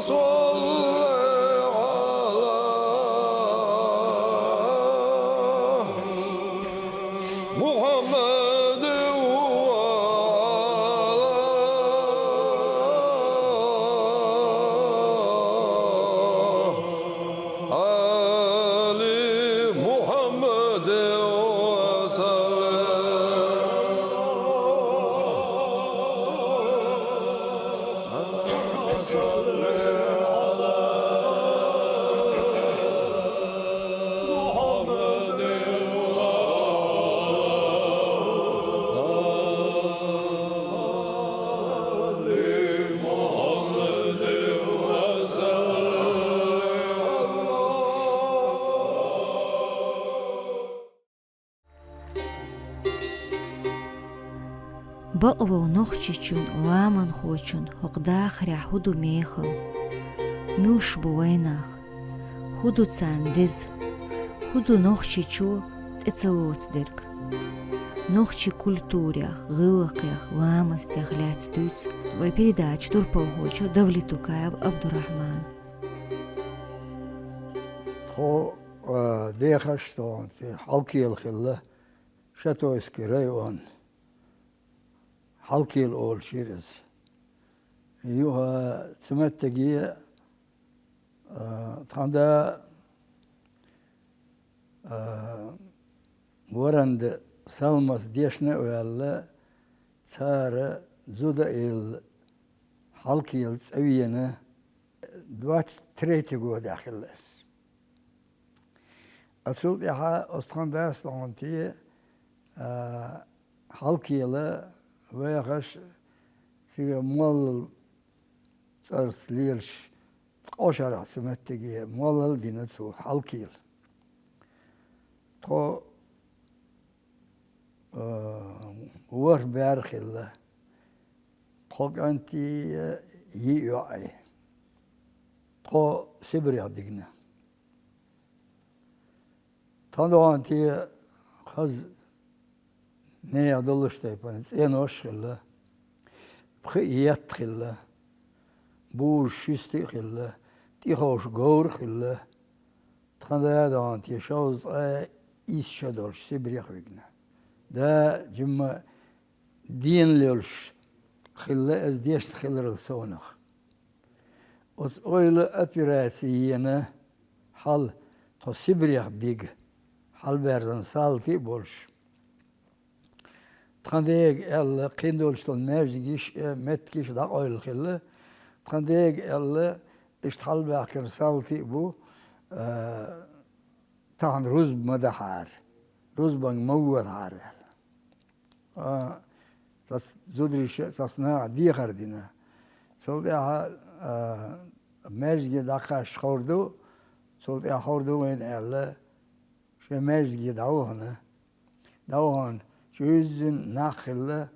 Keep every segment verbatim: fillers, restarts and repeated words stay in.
صل على محمد وعلى آل محمد وسلم. Бакъволу нохчочун, ламанхочун хӀокху дахарехь хӀун ду мехал? Муьлш бу вайн нах? ХӀун ду царна деза? ХӀун ду нохчочо тӀе ца лоцу дерг? Нохчийн культурех, гӀиллакхех, ламастех лаьцна дуьйцу вайн передачан турпалхочо Давлетукаев Абдурахьмана. Тхо, а, дехаш тхуна цӀе Хьалкела хилла, Шатойский район, Хьалкела олуш яра иза. Юха цу меттиге, а, тхан да, а, варанда салмас дешна а ваьлла, цара зуда а елла, Хьалкела цӀа вена, двадцать третий годехь хилла иза. Ацул тӀаьхьа оцу тхан дас тхуна те, а, Хьалкела вехаш, цига моллал цӀарца лелаш, ткъа шарахь цу меттиге моллал а дина цо Хьалкела. Тхо, а, ворхӀ бер хилла. Тхо кӀанти, йиъ йоӀи. Тхо Сибрех дигна. Тхан догӀан те хаза нехан долуш тайпана цӀенош а хилла, пхи етт а хилла, бужа шуьста а хилла, тӀеховша говр а хилла. Тхан да догӀан те шовзткъе исс шо долуш Сибрех вигна. Да, жимма дийна лелаш хилла иза дешна хиларал совнах. Оцу ойла операци йина хьал тхо Сибрех бига, хьалабаьрзина салти а болуш. Тхан дега аьлла, кхин долуш долу маьждигаш а, меттигаш а дӀакъевлла хилла. Тхан дега аьлла, иштта хьалабаьхкина салти а бу, а, тахана рузба ма дахьара, рузбанга ма вохьара аьлла. А, цхьацца зудариша, цхьацца наха дехар дина. Цул тӀаьхьа, а, маьждиге дӀакхаьчча ховр ду, цул тӀаьхьа ховр ду вайна аьлла, шайн маьждиге дӀавахана. ДӀавахана, чуьйззина нах хилла,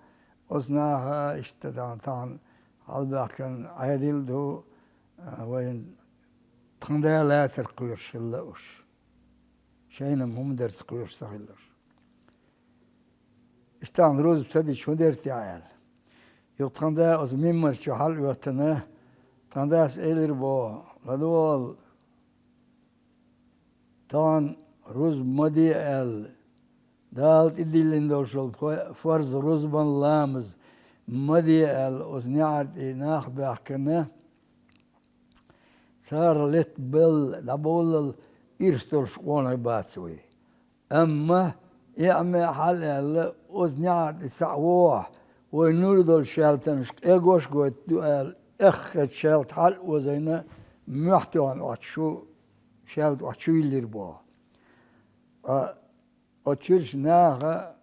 оцу наха иштта тахана, тахана хьалабаьхкина Ӏедал а ду, а, вайна тхан да лацар кхоьруш хилла уьш. Шайна-м хӀума дарца кхоьруш ца хилла уьш. Иштта тахана рузба ца дича хӀун дерца аьлла. Юха тхан да оцу миммар чу хьала а оьттина, тхан дас элира боху: «ЛадогӀал, тахана рузба ма де», — аьлла. Дала тӀедиллина долуш долу фо-, фарз рузбан ламаз ма де аьлла, оцу неӀар тӀе нах баьхкина, цара летта белла, дӀаболлал ирс долуш къонах бац вай. Амма, иӀме хьал а аьлла, оцу неӀар тӀе цхьаъ вогӀахь, вай нур долу шаьлтанаш къегош а гойту аьлла, эххачу шаьлта хьал а озийна, мохь тоьхна оцу шу шаьлта оцу чу йиллира боху. Ткъа оцу чуьрачу наха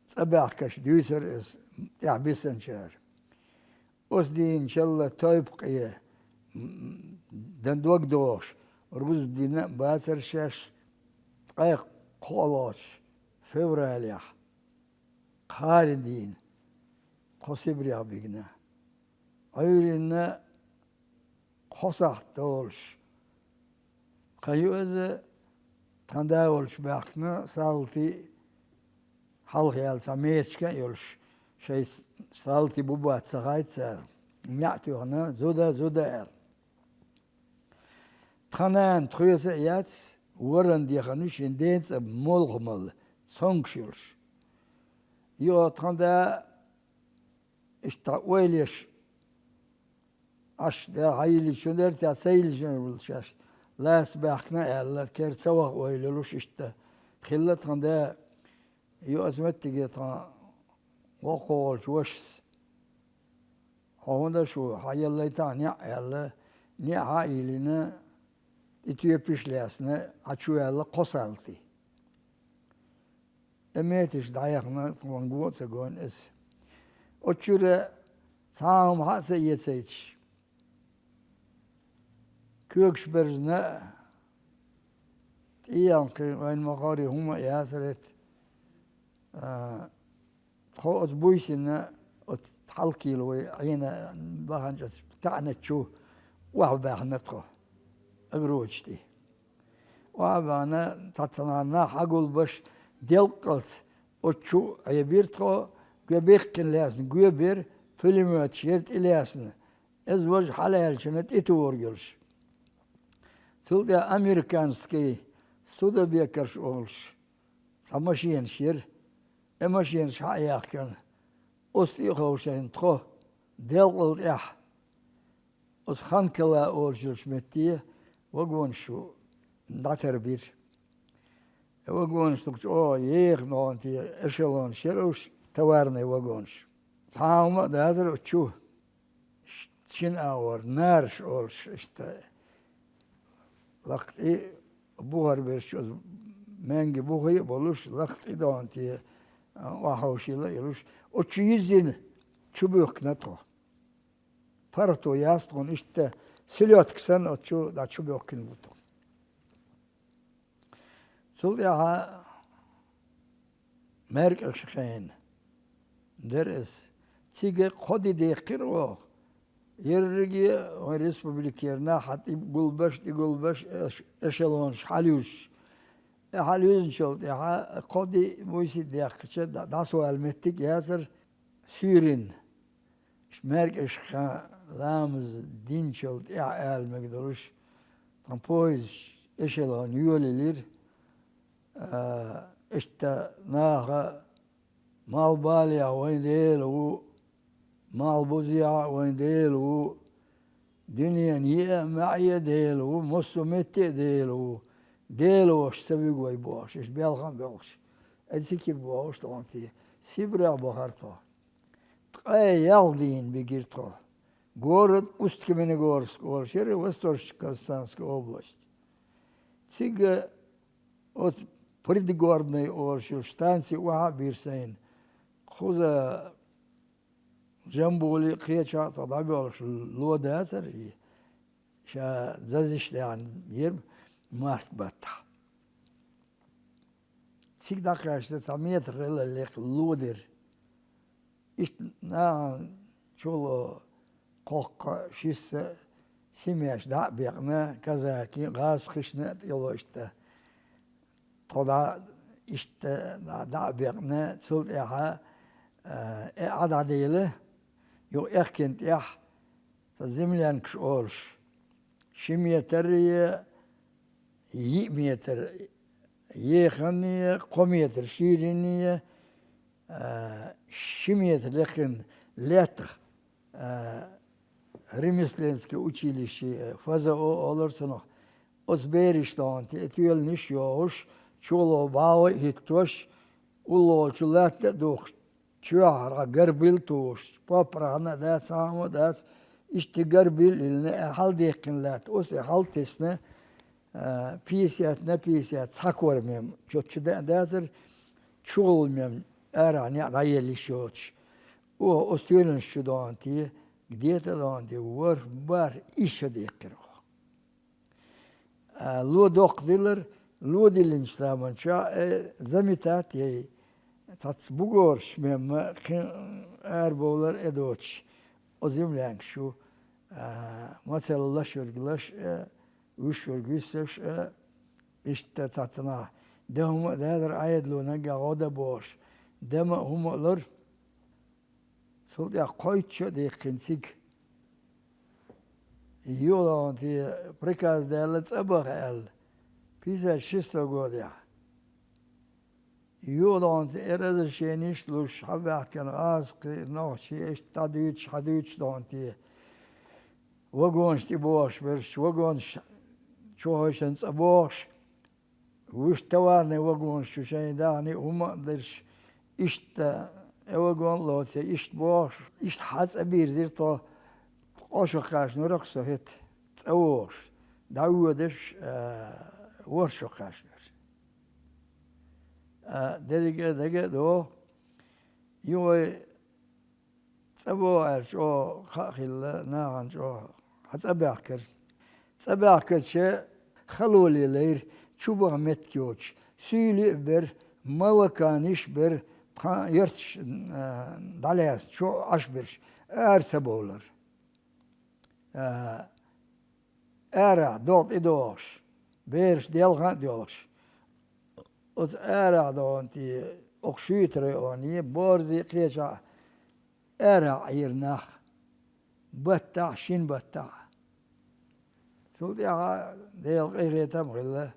цӀа баьхкаш дуьйцура иза тӀаьхьа бисинчара. Оцу дийнахьалла тайп-къе, м, дан дог дохуш, рузба дина а бацара шаьш, ткъе кхоалгӀачу февралехь, кхарин дийна, тхо Сибрех бигна. Ӏуьйранна кхо сахьт долуш, кхин ю иза, тхан да волчу баьхкина, салти хьалха яьлла цхьа мечка а йолуш, шайн салти бу-бац ца хаьттира цара. НеӀ тоьхна, зуда, зуда аьлла. Тхан нана тхоьца а яц, варан дехана шен ден цӀа молха мала, цомгаш йолуш. Йо, тхан да иштта ойла еш, Ӏаш да хьайилличун дара, цхьа ца йилличун вуьлла шаьш. Лаьцна баьхкина аьлла, кер ца ваха ойла йолуш иштта. Хилла тхан да, йо, аса меттиге тхан воккхаволчу вашас. Хьо хӀун дан шу, хьан еллайтахьа неӀ аьлла, неӀ хьан а йиллина, и тоьпаш а лаьцна, хьан чу ваьлла кхо салти. И меташ дӀаяхна, тхуна го а ца гойна иза. Оцу чуьра цхьа а хӀума хьа а ца эцайташ, когаш берзна а, тӀеян кхин вайн ма-хаъара хӀума а яцара эца. А, тхо оцу буьйсанна, оцу хьалкийла вай Ӏийна баханчу оцу таьӀначу охьабаьхна тхо, агрочу тӀе. Охьабаьхна, цхьацца нах хьагулбеш, делкъалц оцу чу а Ӏебира тхо, гоьбехкина лаьцна гоьбира, пулемёташ яра тӀелаьцна, иза важа хьалаьллачунна тӀетухург йолуш. Цул тӀаьхьа американский студебеккерш олуш цхьа машенаш яра. И машенаш хьа а яхкина, оцу тӀе а ховшийна тхо, делкъал тӀехь, оцу Ханкала олуш йолчу метте вагонаш дӀатарбира. И вагонаш дукха чӀогӀа еха ногӀан те эшелонаш яра уьш, товарный вагонаш. Цхьа а хӀума а дацара оцу чу. Шина агӀор нараш олуш иштта. Лакха тӀе бухара берш, оцу маьнги бухе а болуш, лакха тӀе догӀан те, а, охьаховшийла а йолуш, оцу чу йиззина чубоьхкина тхо. ПаргӀато яц тхуна иштта, селёдка санна оцу чу дӀа чубоьхкина бу тхо. Цул тӀаьхьа маьркӀаж хенахь дара иза. Цига кхо де даьккхира оха. Ерриге а вайн республикера нах хьа тӀе гулбеш, тӀе гулбеш, эш-, эшелонаш хьалаюьзуш. И хьалаюьзначул тӀаьхьа кхо де, буьйса де даьккхича, дӀа-, дӀасавала меттиг а яцара суьйранна. Ш-, маьркӀаж хенахь ламаз динчул тӀаьхьа ала мега долуш, тхан поезд эшелон йолаелира, а, иштта наха: «Малхбалехь вайн Дела ву, малхбузехь а вайн Дела ву, дуьненан йиъ а, маьӀӀе а Дела ву, массо а метте а Дела ву, Дела волуш ца вуьгу вай», – бохуш, иштта белхан а боьлхуш. Ай, цига бохуш тхуна те, Сибрех бахара тхо. Ткъе ялх дийна бигира тхо. Город Усть-Каменогорск олуш яра, Восточно-Казахстанская область. Цига оцу Пригородный олуш йолу станци охьа а бийра сайна. Кхуза Джамбули кхечахь а тхо дӀабоьлхуш ло дацара и, ша зазиш а даьхна яра март баттахь. Цига дӀакхаьчча, цхьа метр хилла лекха ло дира. Иштта нахана чуло кхоккха шиса семьяш дӀа а бекъна, казаки, гӀазкхашна а тӀело иштта. Тхо дӀа иштта дӀа, дӀа а бекъна, цул тӀаьхьа, а, э, Ӏа дӀадийла, юха аьхкина тӀехь цхьа землянкаш олуш, ши метр е йиъ метр еханне, кхо метр ширинне, а, ши метр лекхина лаьттах, а, ремесленский училище, Ф З О олура цунах. Оцу бераш догӀун те, тоьланаш а йохуш, чоло бӀаьвай а хӀиттош, уллохула чу латта а духуш, чоьхьара горбиль а тухуш, поппарахьна а дац, цхьа а хӀума а дац, иштта горбиль а йиллина, э, хьалдаьккхина латта, оцу тӀе хьалтесна, а, пятьдесят на пятьдесят цхьа кормем, чо-, чу даьӀна дацара, чугӀалмем арахь неӀ дӀаелла йиш йоцуш. Оха оцу тоьланаш чу догӀун те, где-то догӀун те, ворхӀ бархӀ исс шо даьккхира оха. А, ло доккха дилар, ло диллинчу заманчохь, э, заметать яй, цхьацца бугораш мемма кхин арабовлар а доцуш, оцу землянкаш ю, а, мацалла лаш верг лаш а, вуьш верг вуьссаш а, иштта цхьацца нах. Де хӀума а дацара, Ӏедало наггахь гӀо дан бохуш, дама а хӀума а лора. Цул тӀаьхьа кхойтта шо а даьккхина цига. Юха догӀанте приказ даьлла цӀа баха аьлла, пятьдесят шестой годехь. Юха догӀанте разрешенеш луш, хьабаьхкина гӀазкхий, нохчий, иштта дӀадуьйцуш, хьадуьйцуш догӀанте. Вагонаш тӀе бохуш берш, вагонаш чу хевшина цӀа бохуш, вуьш товарный вагонаш чу шайн дахний хӀума а дерш, иштта, э, вагон а лоций, иштта бохуш, иштта хьа цӀа бирзира тхо, ткъо шо кхаьчнарах со хӀета цӀа вогӀуш, дӀавоьдуш, а, ворхӀ шо кхаьчнера. А, дерриге а дага а догӀу, юхай цӀа богӀу аьлла чӀогӀа хаа хилла, нахана чӀогӀа хьа цӀа баьхкира. ЦӀа баьхкача хало лелайра, чу баха меттиг йоцуш, суьйли а бера, молоканаш а бера, тхан ярташ, а, дӀалаьцна, чу Ӏаш берш, ара ца бовлар. А, арахь догӀа тӀедогӀуш, бераш делха а доьлхуш. Оцу арахь догӀанте, окху шуьйта районе, Борзе кхечахь арахь Ӏийра нах, баттахь, шина баттахь. Цул тӀаьхьа Делан къинхетам а хилла,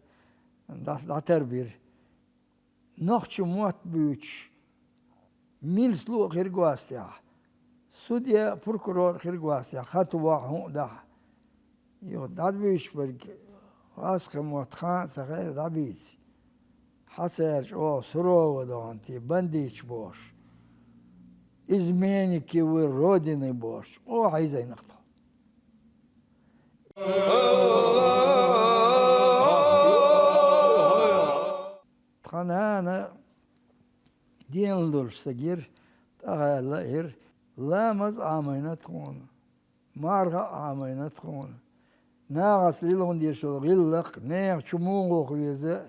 дас дӀатарбира. Нохчийн мотт буьйцуш, милица ло а хир гостехь, судья, прокурор а хир гостехь, хату вахьа хӀун а дахьа. Юха дӀабуьйцуш берг гӀазкхийн мотт хаа а ца хаьара дӀабийца. Хьа цара чӀогӀа Сурова догӀанте, бандиташ бохуш, изменники вы Родины бохуш, чӀогӀа хьийзайна тхо. Тхан нана денал долуш стаг яра, тӀаьхьа аьлла а яра, ламаз а Ӏамийна тхуна, марха а Ӏамийна тхуна, нахаца лело дезаш йолу гӀиллакх, нехан чу муха ваха веза,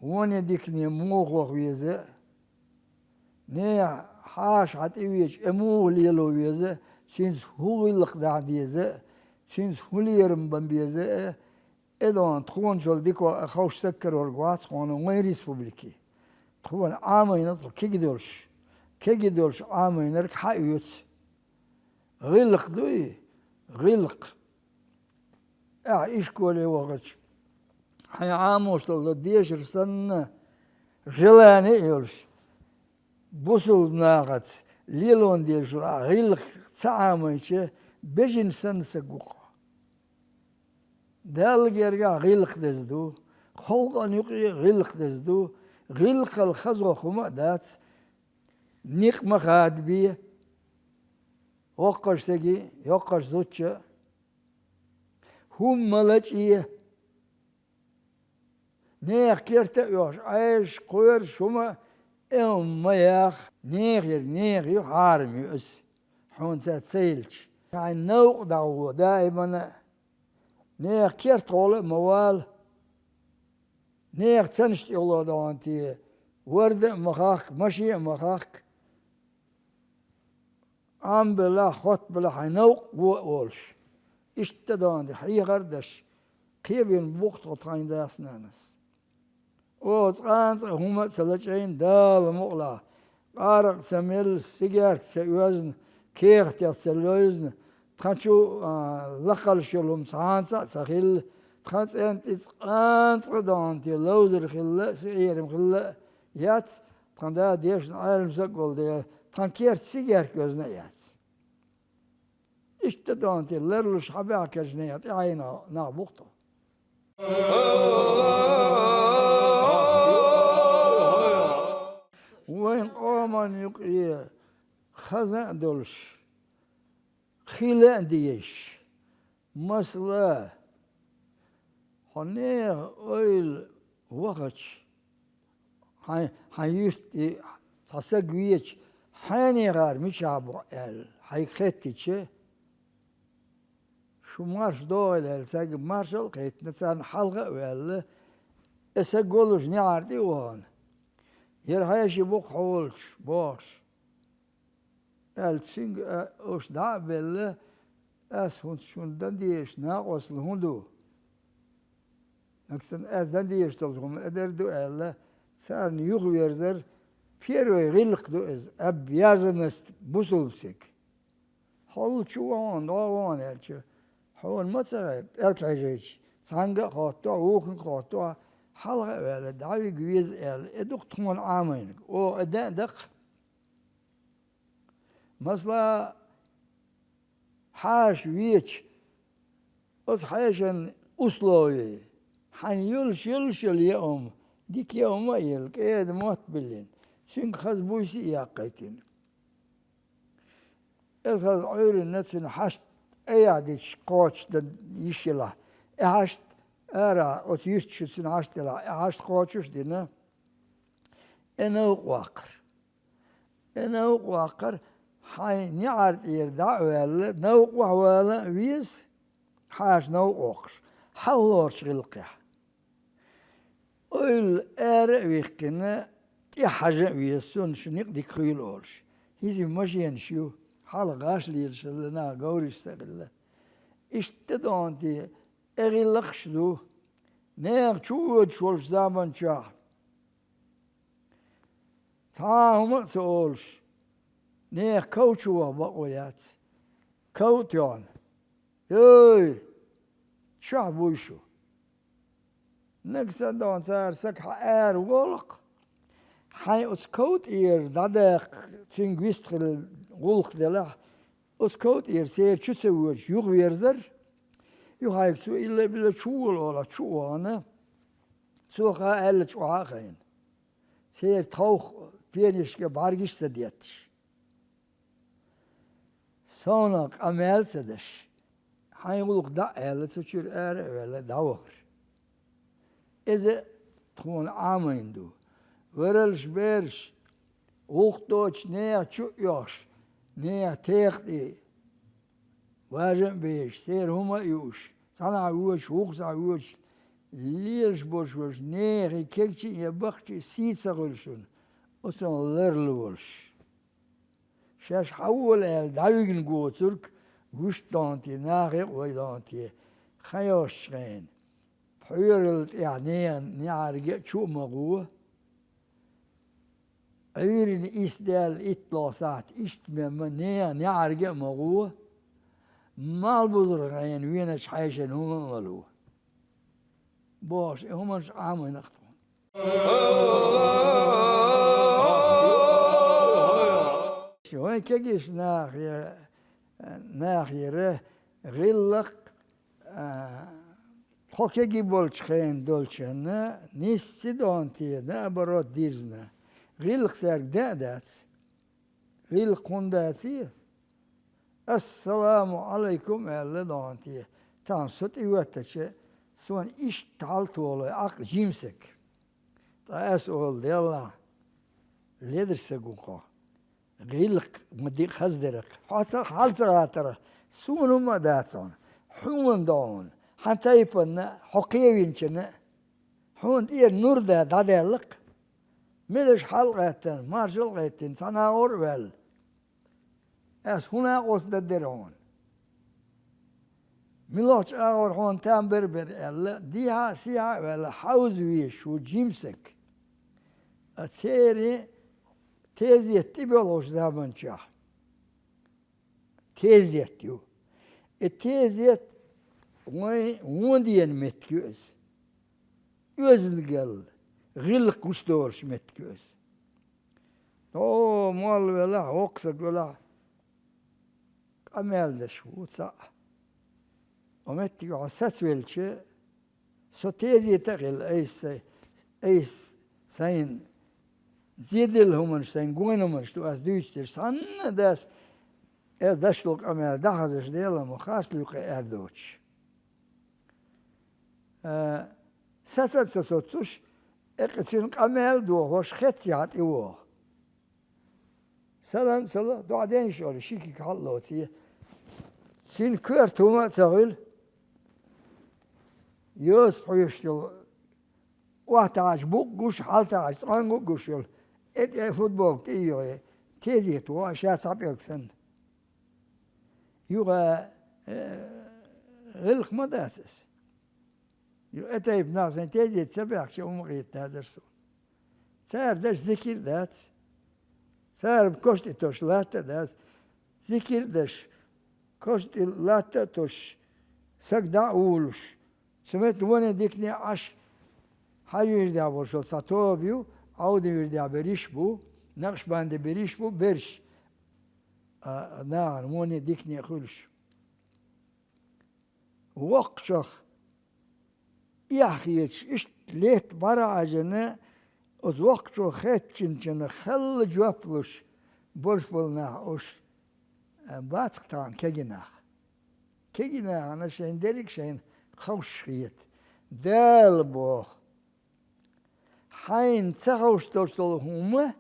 вон дикане муха ваха веза, нехан хьаша хьан тӀе веача, э муха лело веза, цуьнца хӀун гӀиллакх дахьа деза, цуьнца хӀун лерам бан беза, э, Эдон тхуначул дика а ховш стаг карор вац хьуна вайн республике. Тхуна Ӏамийна тхо кегий долуш, кегий долуш Ӏамийнарг хьаоьцу. ГӀиллакх дуй? ГӀиллакх. Ахьа ишколе вахача, хьайн Ӏамош долу дешар санна, желание а йолуш, бусулба нахаца лело дезаш волу ахь гӀиллакх ца Ӏамийча, бежина санна стаг ву хьо. Далла гергахь гӀиллакх деза ду, халкъана юкъе а гӀиллакх деза ду, гӀиллакхал хазох хӀума а дац, некъ ма хадабе, воккхачу стеган, йоккхачу зудчун, хӀумма ма лачкъе, нехан керта а оьхуш, Ӏайшаш, кхоьруш хӀума а, э, хӀума ма яха, нехан ерг нехан ю, хьарам ю иза, хьуна цара ца елча. Хьайн новкъа дӀагӀо даимана а, нехан кертахула а ма вала, нехан цанаш тӀехула догӀанте, варда а ма хахка, машен а ма хахка. Ӏамабелла, хоттабелла хьайн новкъа го а волуш. Иштта догӀанте хьехар а деш, кхебина бу-кх тхо тхайн дас-нанас. Оха цкъа а хӀума а ца лачкъийна, Дала мукъалахь, къаракъ ца мелла, сигаьрка ца оьзна, кехатех ца левзна, тхан чу, а, лакхаллаш йолу хӀума цхьанца а ца хилла, тхан цӀен тӀе цкъа а догӀанте ловзар хилла а, сиерам хилла а яц, тхан да дешна Ӏелам стаг а волу дела, тхан керта сигаьрка оьзна а яц. Иштта догӀанте ларлуш хьабаьхкачу нехан тӀаьхьенах нах бу-кх тхо. Вайн къоман юкъе хаза а долуш, хила а дезаш, масала, хьо нехан ойла вахача, хьайн, хьайн юьртахь цхьа стаг веача, хьенехара мичахь бу аьлла, хьайга хеттича, шу марша догӀийла аьлла, цаьрга маршалла а кхеттина, царна хьалха а ваьлла, и стаг волуш неӀар тӀе а вахана, яра хьеший бу-кх хьо волчу, бохуш. Аьлла, цуьнга а, уьш дӀа а белла, ас хӀунца шуна дан дезаш накъостал хӀун ду? Нагахь санна ас дан дезаш долчу хӀуманна эдер ду аьлла, царна юхаверзар первый гӀиллакх ду иза, обязанность бусулбсиг. Хьол чу вахана, дӀо а вахана аьлча, Хьуна ма ца хаьа, пӀелг хьежача, цхьанга а хоттахь, вукхунга а хоттахь, хьалха а ваьлла, дӀавига веза аьлла, и ду-кх тхона Ӏамийнарг. Оха и даа даккха. Масала, хьаша веча, оцу хьешан условий, хьайна йолуш, йолуш йолу яа хӀума, дика яа хӀума а елла, кӀеда мотт а биллина, цуьнга хаза буьйса а яккхийтина. Иза хаза Ӏуьйранна цуьнан хьашт айхьа дича кхочушдан йиш елахь, и хьашт, ара оцу юьртахь цуьнан хьашт елахь, и хьашт кхочуш а дина, и новкъа ваккхар. И новкъа ваккхар, хьайн неӀар тӀера дӀа а ваьлла, новкъа охьавала а веза, хьаша новкъа воккхуш, хьалхалорчу гӀиллакхехь. Ойла ара а вихкина, тӀехьа хьажа а веза, цунна шу некъ дика хуьйла олуш. ХӀинца машенаш ю, хьалха гӀаш лелаш хилла, наха говраш ца хилла. Иштта догӀанте, и гӀиллакхаш а ду, нехан чу а воьдуш волчу заман чохь. Цхьа а хӀума а ца олуш, нехан ков чу ваха бакъо яц. Ков а тоьхна: «Йой, чохь буй шу!» Нагахь санна догӀна цара саг хьан ара волу-кх, хьайн оцу ков тӀера дӀадаккха цуьнга вист хилла гӀуллакх делахь, оцу ков тӀера церан чу ца воьдуш юхаверзар, юхайга цо илла-билла чу вола олахь, чу а вахана, цо хаа аьллачу охьа а хайна. Церан тховх пенашка бӀаьргаш а ца детташ. Совнах къамел а ца деш, хьайн гӀуллакх дӀа а аьлла, цу чуьра ара а ваьлла, дӀавахара. Иза тхуна Ӏамийна ду. Варалш бераш, гӀуллакх доцуш нехан чу а оьхуш, нехан техха тӀе важа а бежаш, церан хӀума а юуш, цхьанхьа воьдуш, вукхузахь воьдуш, лелаш болуш волуш, нехий кегча а, я бахча а сий ца хуьлу шуна, оцунах ларлуш волуш. Шаьш хьан вола аьлла, дӀавигна гоцург, вуьшта догӀанте, нахе а вай догӀанте, хан йоцучу хенахь, пхьоьралла тӀехь нехан неӀарга а чу а ма гӀо, Ӏуьйранна исс даьлла итт лоху сахьт иштта мемма нехан неӀарга а ма гӀо, малбузаран хенахь веначу хьешан хӀума а ма ло. Бохуш, и хӀуманаш Ӏамийна-кх тхуна. Вайн кегийчу нахера, нахера гӀиллакх, а, тхо кегий болчу хенахь долчунна нийсса догӀанте, наоборот, дирзина. ГӀиллакх цаьрга де а дац. ГӀиллакх хӀунда даций? «Ассаламу Ӏалайкум», аьлла догӀанте, тахана со тӀе хӀоьттича, суна иштта хьал толой Ӏа-кх, жима саг. Ткъа ас олу: «Деллахь, ледара саг ву-кх хьо». ГӀиллакх ма дика хаза дара-кх. Хьо ца, хьал ца гӀаттара, суна хӀума а дац хьуна. Хьуна догӀу, хьан тайпанна, хьо кхевинчунна а. Хьуна тӀера нур да дӀадаьлла-кх. Мелаш хьал а гӀаьттина, маршалла а гӀеттина, цхьа нагӀор а ваьлла. Ас хӀун накъост дан дара хьуна? Муьлхачу агӀор хьуна там бер-бер аьлла, дехьа а, сехьа а ваьлла, хьовза везаш ву жима саг. Ткъа церан тезет тӀебоьлхуш заман чохь. Тезет ю. И тезет вайн вон дена меттиг ю иза. Оьздангалла, гӀиллакх гучудолуш меттиг ю иза. О, молла велахь, воккха саг велахь, къамел деш ву цхьаъ. О меттиг хьо сацвелча, со тезета а хилла, айса сай, айса сайна зеделла хӀуманаш, сайна гойна хӀуманаш ду ас дуьйцуш дерш. Цхьанна а дас, ас дашдолу къамел дӀахазаш Делан ма хасталуьйкху аьр доцуш. Э, саца а ца соцуш, эккъа цуьнан къамел а дохош, хеццехьа тӀевогӀу. Салам а ца ло, доӀа ден йиш олу, ши куьг хьала а лоций. Цуьнан коьрта хӀума а ца хуьлу. Йоза пхьоьшуш йолу, охьатаьӀча букъ гуш, хьалатаьӀча цӀонга а гуш йолу, тӀе-тӀе футболка тӀе а йогӀий, тезета вогӀу ша цхьа пӀелг санна. Юха, э, гӀиллакх ма дац иза. Юха и тайпа нах сайн тезета ца баьхча, хӀума хета дацара суна. Цара деш зикир а дац. Цара кош тӀе тосуш латта а дац. Зикир а деш, кош тӀе латта а тосуш, Саг дӀа а волуш, цу метта воне дикане Ӏаш, хьан вирдехь болуш йолу цхьа тоба ю, Ӏовдин вирдехь берриш а бу, Накъшбандин берриш а бу, берш а, нахана воне дикане хуьлуш. Воккхачух эхь хеташ, иштта летта бӀара а Ӏаьжжина, оцу воккхачо хеттачунна халла жоп луш болуш болу нах уьш, а, бац-кх тахана кегий нах. Кегий нахана шайн дерриг а шайна ховшуш хета. Дала боху: «Хьайна ца ховшуш долуш долу хӀума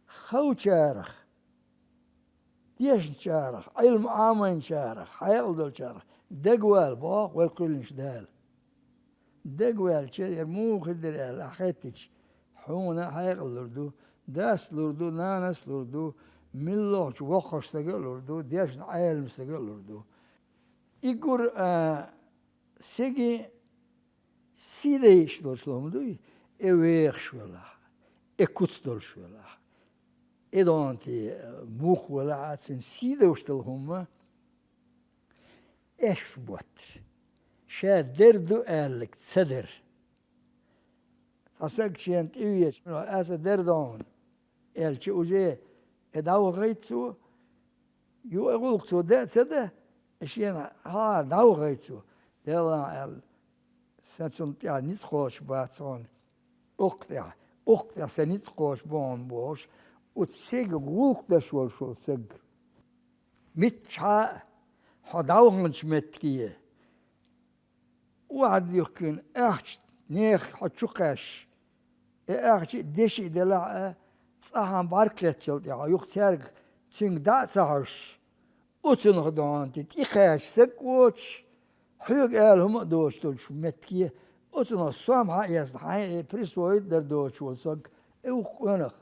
ховчарах, дешначарах, Ӏилма Ӏамийначарах, хьекъал долчарах дагавала», боху вай кхоьллинчу Дала. Дагаваьлча, яра муха хир дара аьлла ахь хеттича, хьуна хьекъал лур ду, дас лур ду, нанас лур ду, муьлххачу воккхачу стага а лур ду, дешначу Ӏелам стага а лур ду. И гур а, сиги сий дан йиш долуш ло хӀума дуй, и вехаш велахь, и куц долуш велахь, и донти мух велахь а, цуьнан сий долуш долу хӀума эшпа боттар. Ша дер ду аьлларг ца дер. Цхьа саг шена тӀе веача, аса дер ду хьуна, аьлча, уже и дӀавахийта цо, юха и гӀуллакх цо дан а ца дан, и шена хьалха дӀавахийта цо. Делахь аьлла, сан цунна тӀехь ницкъ кхочуш бац хьуна, укх тӀехь, укх тӀехь сан ницкъ кхочуш бу хьуна бохуш, оцу сига гӀуллакх деш волуш волу саг. Миччахьа а хьо дӀаваханчу меттиге охьадуьхкина ахча нехан хьо чу кхаьчча, и ахча а, деши а делахь а, цкъа хьан бӀаьрг кхеттачул тӀаьхьа юха цаьрга цуьнга дӀа а ца хьожуш, оцунах донти тӀекхаьча саг а воцуш, хьоьга ала хӀума а доцуш долчу меттиге, оцунах сом хьаэцна хьайн а присвоить дар доцуш волу саг, и ву-кх къонах.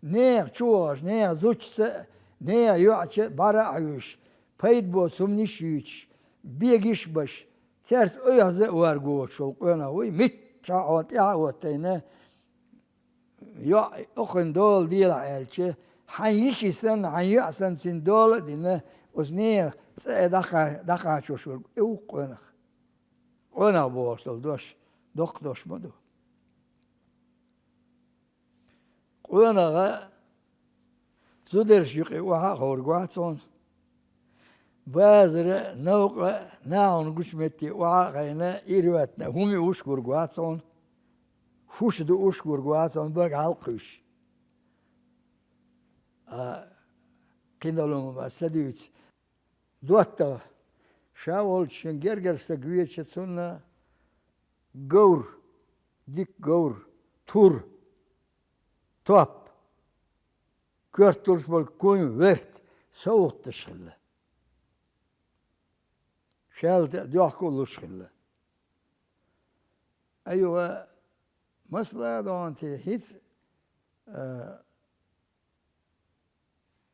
Нехан чу вахаш, нехан зудчуца а, нехан йоӀца а бӀара а хьуьйсуш, пайда боцу хӀуманаш а юьйцуш, бегаш а беш, цаьрца ойхьаза а варгвоцуш волу къонах вуй, миччахьа хьо тӀаьхьа а хӀоттийна, йоӀ, охьахуьйна дола делахь аьлча, хьайн йиши санна, хьайн йоӀ санна цуьнан дола а дина, оцу нехан цӀа а дӀакха-, дӀакхачош верг, и ву-кх къонах. Къонах бохуш долу дош доккха дош ма ду. Къонах а зударшна юкъе охьа а ховриг вац хьуна. Базара а, новкъа а, нахана гучу метте охьа а хайна, ирхӀоьттина хӀума юуш гург вац хьуна. ХӀуш дууш гург вац хьуна, бага хьалакхуьйсуш. А, кхин долу хӀума ма ца дуьйцу. ДоттагӀа, ша волчу шен гергара стаг везча, цунна говр, дика говр, тур, топ, коьрталуш болу куй, верт совгӀат деш хилла. Шаьлта а, доьхка а луш хилла. Айхьа, масала а догӀанте, хӀинца, а,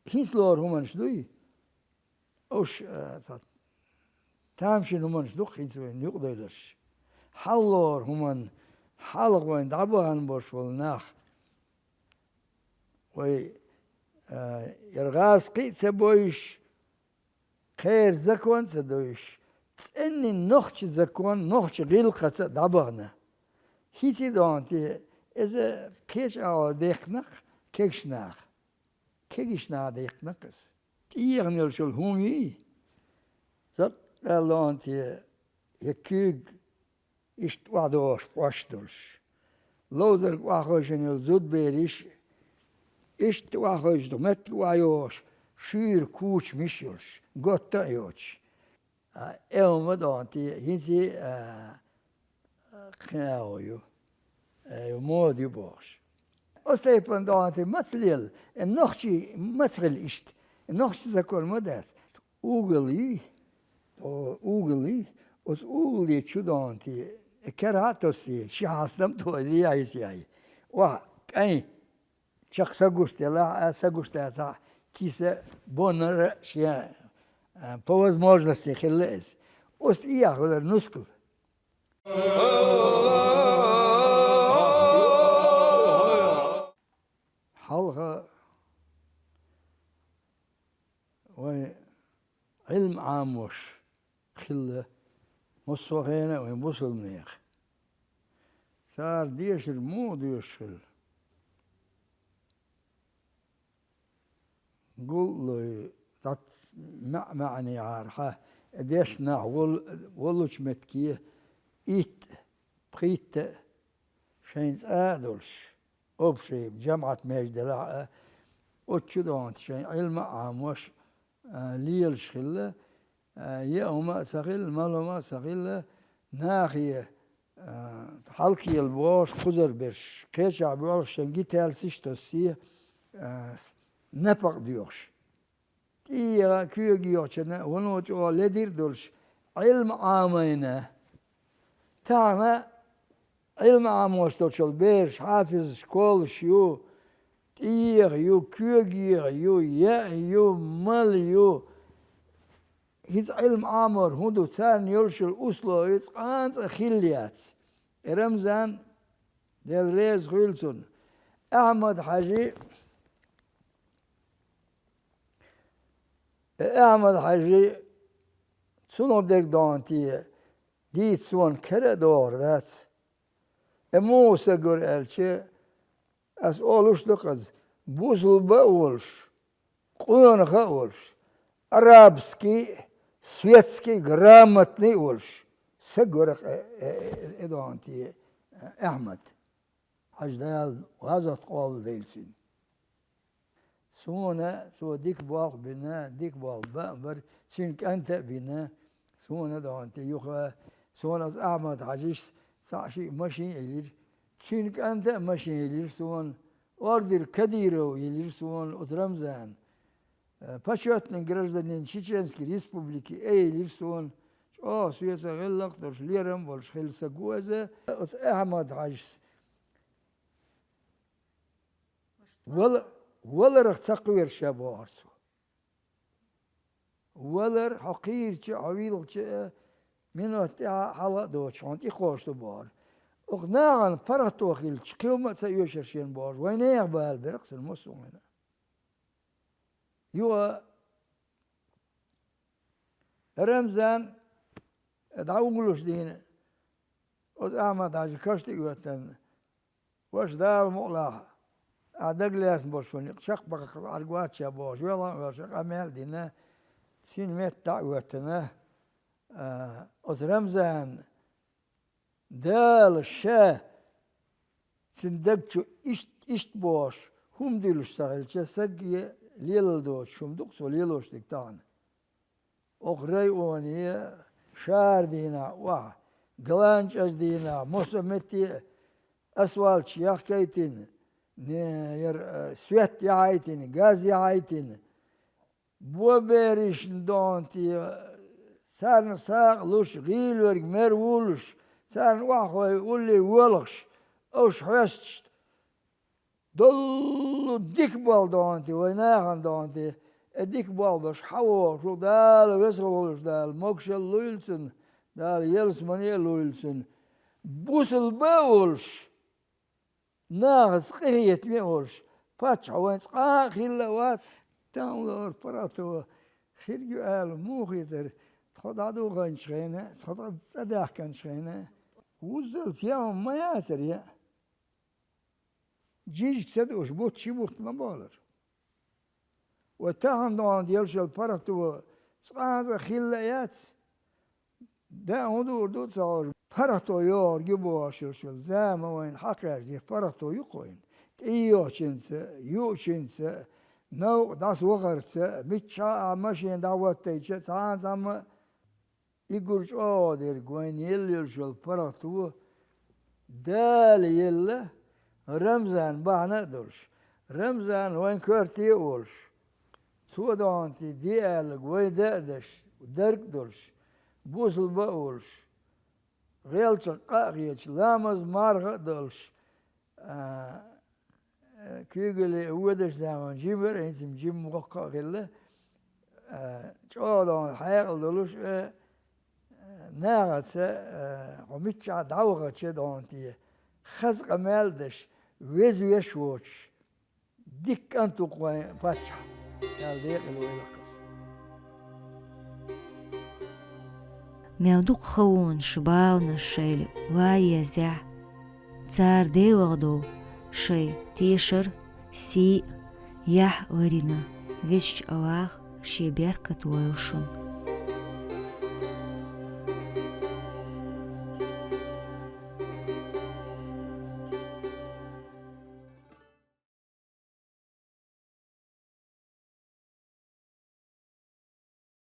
хӀинца лору хӀуманаш дуй? Уьш, а, цхьа тамашийна хӀуманаш ду-кх хӀинца вайна юкъадевлларш. Хьаллору хӀуманна, хьалха вайна дӀабахана болуш болу нах, вай, а, яра гӀазкхий а ца бойуш, кхеран закон а ца дойуш, цӀеннийн нохчийн закон, нохчийн гӀиллакхаца а дӀабахана. ХӀинца а догӀанте, иза кхечу агӀор даьккхина-кх кегийчу наха. Кегийчу наха даьккхина-кх иза. ТӀеэхна йолуш йолу хӀума юй, закъ а догӀанте, я куьйга иштта охьадогӀуш пхьош долуш. Ловзарга охьахевшина йолу зудбераш иштта охьахевшина меттиг охьайогӀуш, шуьйра кучамаш йолуш, готта а йоцуш. А, и хӀума догӀанте, хӀинца а, кхин агӀо ю, э, мода ю бохуш. Оцу тайпана догӀанте маца лела, э, нохчий маца хила иштта, э, нохчийн закон ма дац. Угол юй, о, угол юй, оцу угале чу догӀанте, э, керахь а тоссе, ши хьастам а тоье, яйса яй. Охьа, кӀайн, чекх са гуш делахь а, са гуш дацахь а, киса боннара шен, а, по возможности хилла иза. Оцу тӀехьа хилар нускал. Хьалха вайн Ӏилма Ӏамош, хилла массо а хенахь вайн бусалба нехан. Цара дешар муха доьшуш хилла? Гуллой, дӀа маьӀ-маьӀнехьара хьа, дешна нах вол-, воллучу метте итт а, пхийтта а шайн цӀа а долуш, общий, жамаӀат меж делахь а, оцу чу догӀанта шайн Ӏилма а Ӏамош, а, лелаш хилла, а, еа хӀума а ца хилла, мала хӀума а ца хилла, нахе, а, хьалхе бохуш кхузара берш, кхечахь боьлхуш шайн гитаьлсаш а тоссий, а, с-, напакъ доьхуш. ТӀееха, коьга йоьхучунна вуно чӀогӀа ледира а долуш, Ӏилма Ӏамийна. Тахана Ӏилма Ӏамош долчул бераш хьафизаш, школаш ю, тӀееха ю, коьга еха ю, яа ю, мала ю. ХӀинца Ӏилма Ӏамор хӀун ду, царна йолуш йолу условия цкъа а хилла яц. И Рамзан, Дела реза хуьлда цунна, Ахьмад-Хьаьжи, и Ахьмад-Хьаьжи, цунах дерг догӀанте, дийца суна кара а догӀур дац. И муха са гура аьлча, ас олуш ду-кх иза, бусалба а волуш, къонах а волуш, арабский, светский, грамотный а волуш, са гура-кх, э, э, э, э, догӀанте, Ахьмад-Хьаьжа, Дала гӀазот къобалдойла цуьнан. Суна цо дика болх а бина, дика болх бан а бара, цуьнан кӀанта а бина, суна догӀанте юха, суна оцу Ахьмад-Хьаьжас цхьаъ-шиъ машен а елира, цуьнан кӀанта а машен елира суна, ордер Кадырова елира суна оцу Рамзана, э, почётный гражданин Чеченской Республики а елира суна, чӀогӀа соьца гӀиллакх а долуш, лерам а болуш хилла са гу иза, оцу Ахьмад-Хьаьжас. Вала-, валарх ца кхоьру ша, бохура цо. Валар, хьо кхийрача а, хьо вилхича а, минот тӀаьхьа хьалха а доцуш, хьуна тӀекхочуш ду, бохура. Оха нахана паргӀато хилча, кхин хӀума а ца оьшура шена, бохуш, вайн нехан бала бира-кх цуьнан массо а хӀума. Юха Рамзан дӀа угулуш дийна, оцу Ахьмад-Хьаьжа каш тӀе оьттина, ваша, Дала мукъ лахь, ахь дагалаьцна болуш ван, чекхбаккха Ӏаргвац ша, бохуш, воьлхана а воьлхуш, къамел а дина, цуьнан метта дӀа а оьттина, а, оцу Рамзана Дала ша цуьнан даг чу иштта, иштта бохуш хӀума дуьллуш ца хилча, саге лелалла доцуш хӀума ду-кх цо лелош дерг тахана. Окху районе шара дийнахь охьа, галанчӀажа дийнахь, массо а метте а асфальташ яхкайтина, не, яра, э, свет яхьайтина, газ яхьайтина, боберришна догӀанте, царна сагӀа луш, гӀийла верг мер вуллуш, царна охьахой улле воьлхуш, уьш хьоьстуш, доллу дика болх догӀанте, вайн нахана догӀанте, э, дика болх беш хьан вогӀуш ву, Дала, веза волуш Дала, могушалла лойла цунна, Дала ялсамане а лойла цунна. Бусалба а волуш, нахаца къинхетаме а волуш, паччахь вайн цкъа а хилла а вац, таханлера паргӀато хир ю ала муха хетара, тхо дӀадоханчу хенахь, тхо цӀа даьхкинчу хенахь, вуззалц яа хӀума ма яцара, яа. Жижиг ца дууш, бутт ши бутт ма болура. Вай тахана догӀанте йолуш йолу паргӀато цкъа а цкъа хилла а яц. Даа хӀун дуур ду ца хууш, паргӀато йогӀург ю бохуш йолуш йолу зама вайна хьакхаьчна, паргӀато ю-кх вайна. ТӀейогӀучуьнца а, юучуьнца а, новкъа дӀасавахарца а, миччахьа а машена дӀахӀоттайча а, цхьана цхьамма а, и гур чӀогӀа дерг вайна елла йолуш йолу паргӀато Дала елла, Рамзан бахьана а долуш, Рамзан вайн коьрте а волуш, цо догӀанте де аьлларг вай дан а деш, дарг а долуш, бусалба а волуш, гӀелчах къа а хеташ, ламаз, марха а долуш, а, куьйгалле а водачу заманахь жима вара, хӀинца-м жима воккха а хилла, а, чӀогӀа догӀанте хьекъал долуш а, нахаца, а, хьо миччахьа дӀавахача догӀанте, хаза къамел а деш, веза веш а воцуш, дика кӀант ву-кх вайн паччахь, аьлла декъала вайлакхаза. Мел дукха хавонаш баланаш шоайла лаьрхӀа еза. Цар Делах дола шоай тешар, сий, яхь ларийна Везача Аллахӏа ший беркат лойла шун.